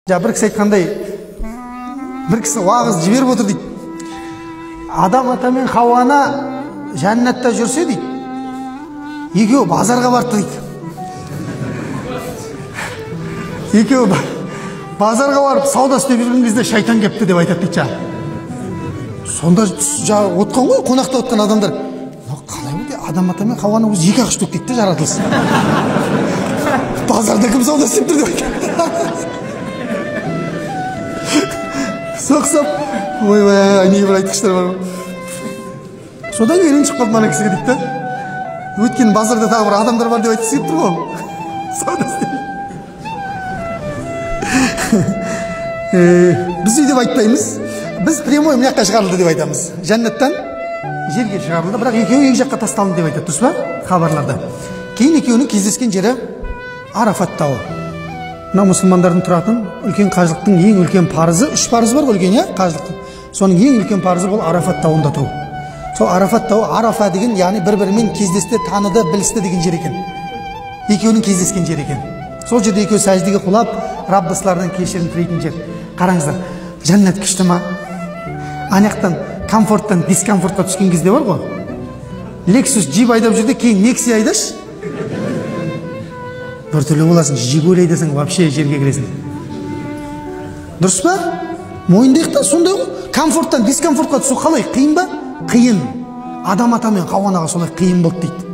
Жаңа бір кісі айтқандай, бір кісі уағыз жіберіп отыр дейді. Адам ата мен Хауа ана жәннатта жүрсе дейді, екеуі базарға барыпты дейді. Екеуі базарға барып сауда істеп жүрген кезде шайтан кепті деп айтады дейді жаңа. Сонда жаңа отқан ғой, қонақта отқан адамдар. Қалай болды, Адам ата мен Хауа ана өзі екі ақ штук дейді жаратылыс. Базарда кім сауда істеп тұр деп айтады. Соқсап, ойбай, не бір айтқыштар бар. Содан кейін ренжіп қалдым ана кісіге дейді да. Өйткені базарда тағы бір адамдар бар деп айтқысы келіп тұр ғой. Сауда істеп. Біз өйтіп айтпаймыз. Біз прямой мына жаққа шығарылды деп айтамыз. Жәннаттан жерге шығарылды, бірақ екеуі екі жаққа тасталынды деп айтады, дұрыс па? Хабарларда. Кейін екеуінің кездескен жері Арафат тауы. Мына мұсылмандардың тұратын үлкен қажылықтың ең үлкен парызы, үш парыз бар ғой үлкен, иә, қажылықтың. Соның ең үлкен парызы бұл Арафат тауында тұру. Сол Арафат тауы, Арафа деген, яғни бір-бірімен кездесті, таныды, білісті деген жер екен. Екеуінің кездескен жері екен. Сол жерде екеуі сәждеге құлап, Раббысылардан кешірім тілейтін жер. Қараңыздар, жәннат күшті ма? Ана жақтан комфорттан дискомфортқа түскен кезде бар ғой. Lexus джип айдап жүрді, кейін Nexia айдашы. Біртүрлі боласың, Жигули айдасаң вообще жерге кіресің. Дұрыс па? Мойындайық та, сондай ғой. Комфорттан дискомфортқа түсу қалай? Қиын ба? Қиын. Адам ата мен Хауа анаға солай қиын болды дейді.